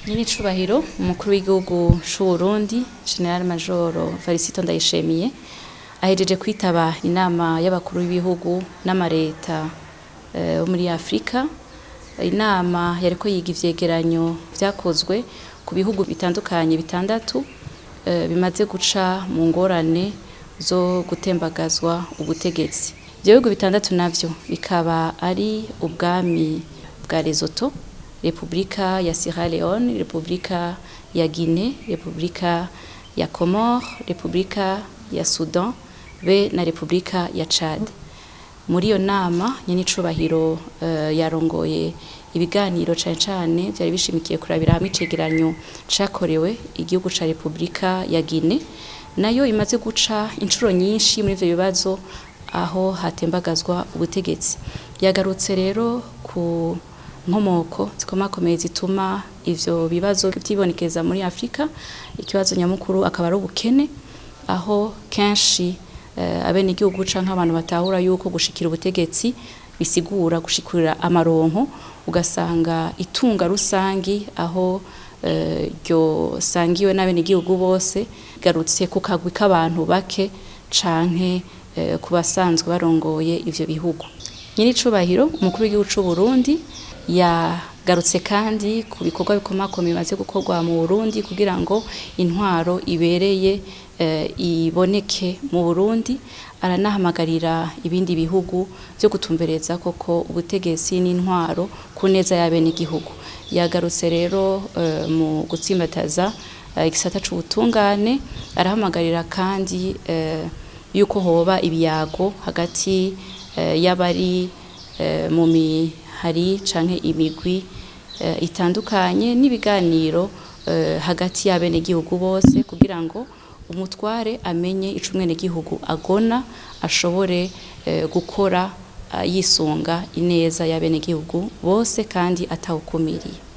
Nyenicubahiro umukuru w'igihugu c'u Burundi, Général Major Varisito Ndayishimiye, ahejeje kwitaba inama y'abakuru b'ibihugu n'amareta bo muri Afrika. Inama yariko yiga ivyegeranyo vyakozwe ku bihugu bitandukanye bitandatu bimaze guca mu ngorane zo gutembagazwa ubutegetsi. Ivyo bihugu bitandatu navyo bikaba ari ubwami bwa Lesotho, Republika ya Sierra Leone, Republika ya Guinée, Republika ya Comores, Republika ya Sudan be na Republika ya Chad. Muri iyo nama, nyenicubahiro yarongoye ibiganiro cane cane vyari bishimikiye kurabira hamwe icegeranyo cakorewe igihugu ca Republika ya Guinée, nayo imaze guca incuro nyinshi muri ivyo bibazo aho hatembagazwa ubutegetsi. Yagarutse rero ku nkomoko zikomakomeye zituma ivyo bibazo vyibonekeza muri Afrika. Ikibazo nyamukuru akaba ari ubukene, aho kenshi abenegihugu canke abantu batahura yuko gushikira ubutegetsi bisigura gushikura amaronko, ugasanga itunga rusangi aho ryosangiwe n'abenegihugu bose garutse ku kagwi k'abantu bake canke ku basanzwe barongoye ivyo bihugu. Nyenicubahiro umukuru w'igihugu c'u Burundi yagarutse kandi ku bikorwa bikomakomeye bimaze gukorwa mu Burundi kugira ngo intwaro ibereye iboneke mu Burundi. Aranahamagarira ibindi bihugu vyo gutumbereza koko ubutegetsi n'intwaro ku neza y'abenegihugu. Yagarutse rero mu gutsimbataza igisata c'ubutungane, arahamagarira kandi yuko hoba ibiyago hagati y'abari mu mihari canke imigwi itandukanye, n'ibiganiro hagati y'abenegihugu bose kugira ngo umutware amenye ico umwenegihugu agona, ashobore gukora yisunga ineza y'abenegihugu bose kandi atawukumiriye.